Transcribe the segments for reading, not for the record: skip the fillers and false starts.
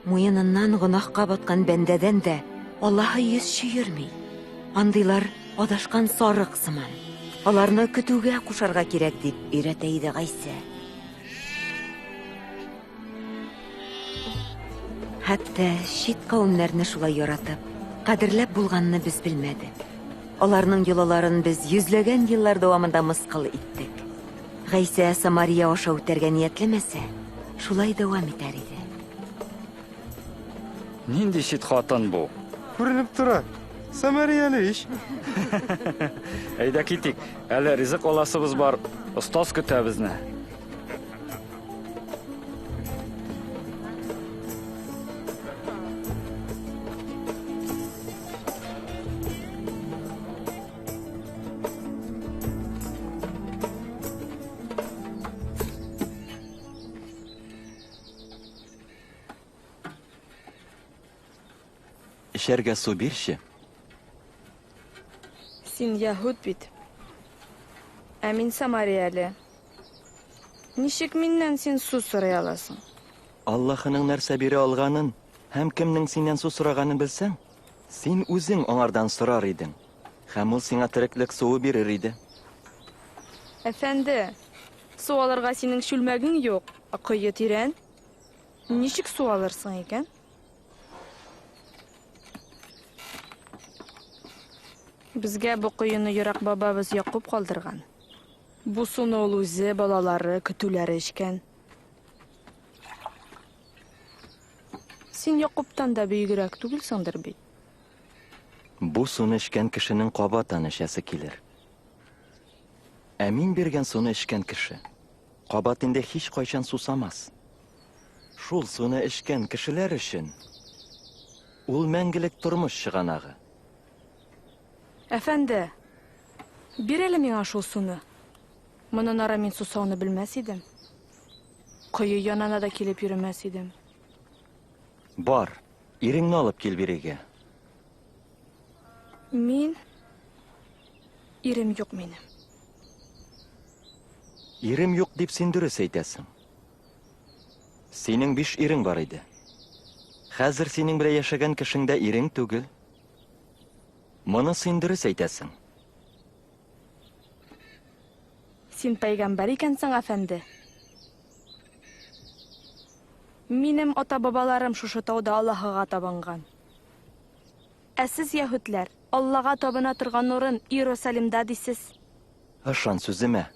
Муеныннан гөнаһка баткан бәндәдән дә Аллаһы йөз чөерми. Андыйлар адашкан сарык сыман. Аларны көтүгә кушарга кирәк, дип өйрәтә иде Гайсә. Хәтта чит кавемнәрне шулай яратып, кадерләп булганны без белмәдек. Аларның йолаларын без йөзләгән еллар дәвамында мыскыл иттек. Гайсә Самария аша үтәргә ниятләмәсә, шулай дәвам итәр иде. Нинди чит хатын бу? Күренеп тора. Самарияле ич. Әйдә китик. Әле ризык аласыбыз бар. Остаз көтә безне. Эчәргә су бирче. Син яһүд бит. Ә мин самарияле. Ничек миннән син су сорый аласың? Аллаһының нәрсә бирә алганын һәм кемнең синнән су сораганын белсәң, син үзең аңардан сорар идең, һәм ул сиңа тереклек суы бирер иде. Әфәнде, су алырга синең чүлмәгең юк, ә кое тирән. Ничек су алырсың икән? Безгә бу коены ерак бабабыз Якуб калдырган. Бу суны ул үзе, балалары, көтүләре эчкән. Син Якубтан да бөегрәк түгелсеңдер бит? Бу суны эчкән кешенең кабатан эчәсе килер. Ә мин биргән суны эчкән кеше кабат инде һичкайчан сусамас. Шул суны эчкән кешеләр өчен ул мәңгелек тормыш чыганагы. Әфәнде, бир әле миңа шул суны. Моннан ары мин сусауны белмәс идем. Кое янына да килеп йөремәс идем. Бар, иреңне алып кил бирегә. Мин ирем юк минем. Ирем юк дип син дөрес әйтәсең. Синең биш ирең бар иде. Хәзер синең белән яшәгән кешең дә ирең түгел. Моны син дөрес әйтәсең. Син пәйгамбәр икәнсең, әфәнде. Минем ата-бабаларым шушы тауда Аллаһыга табынган. Ә сез, яһүдләр, Аллага табына торган урын Иерусалимда дисез. Ышан сүземә.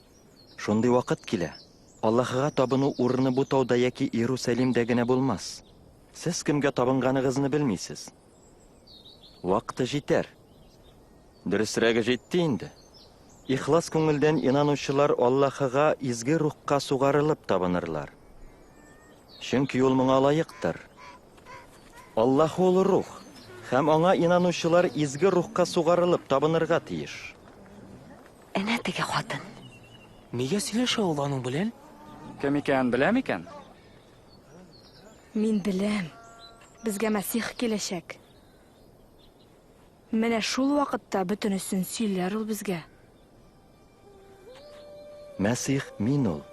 Шундый вакыт килә, Аллаһыга табыну урыны бу тауда яки Иерусалимдә генә булмас. Сез кемгә табынганыгызны белмисез. Вакыты җитәр. Дөресрәге җитте инде. Ихлас күңелдән инанучылар Аллаһыга изге рухка сугарылып табынырлар. Чөнки ул моңа лаектыр. Аллаһ ул рух, һәм аңа инанучылар изге рухка сугарылып табынырга тиеш. Әнә теге хатын. Нигә сөйләшә ул аның белән? Кем икәнен белә микән? Мин беләм. Безгә Мәсих киләчәк. Менә шул вакытта бөтенесен сөйләр ул безгә. Мәсих мин ул.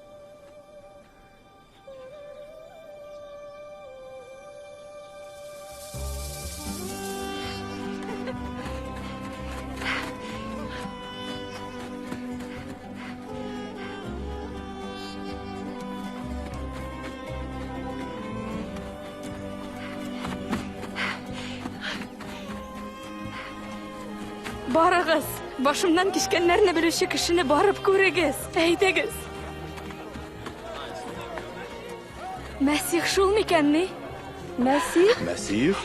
Барыгыз, башымнан кичкәннәрне белүче кешене барып күрегез. Әйдәгез. Мәсих шул микәнни? Мәсих? Мәсих?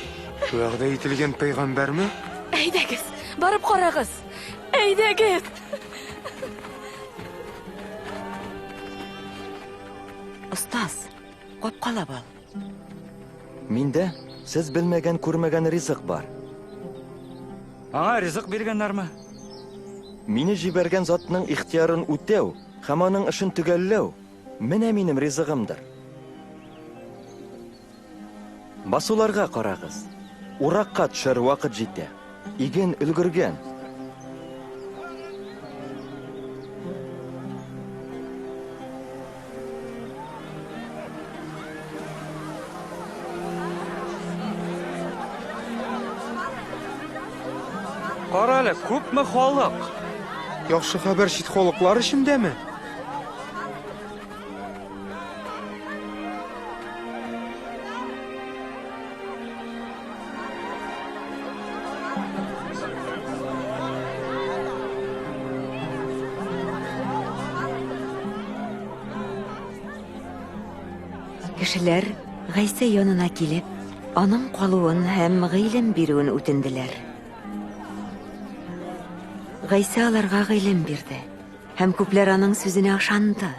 Вәгъдә ителгән пәйгамбәрме? Әйдәгез, барып карагыз. Әйдәгез. Остаз, капкалап ал. Миндә сез белмәгән, күрмәгән ризык бар. Аңа ризык биргәннәрме? Мине җибәргән затның ихтыярын үтәү һәм аның эшен төгәлләү, менә минем ризыгымдыр. Басуларга карагыз. Уракка төшәр вакыт җитә. Иген өлгергән. Кара әле, күпме халык! Яхшы хәбәр чит халыклар эчендәме? Кешеләр Гайсә янына килеп, аның калуын һәм гыйлем бирүен үтенделәр. Гайсә аларга гыйлем бирде, һәм күпләр аның сүзенә ышанды.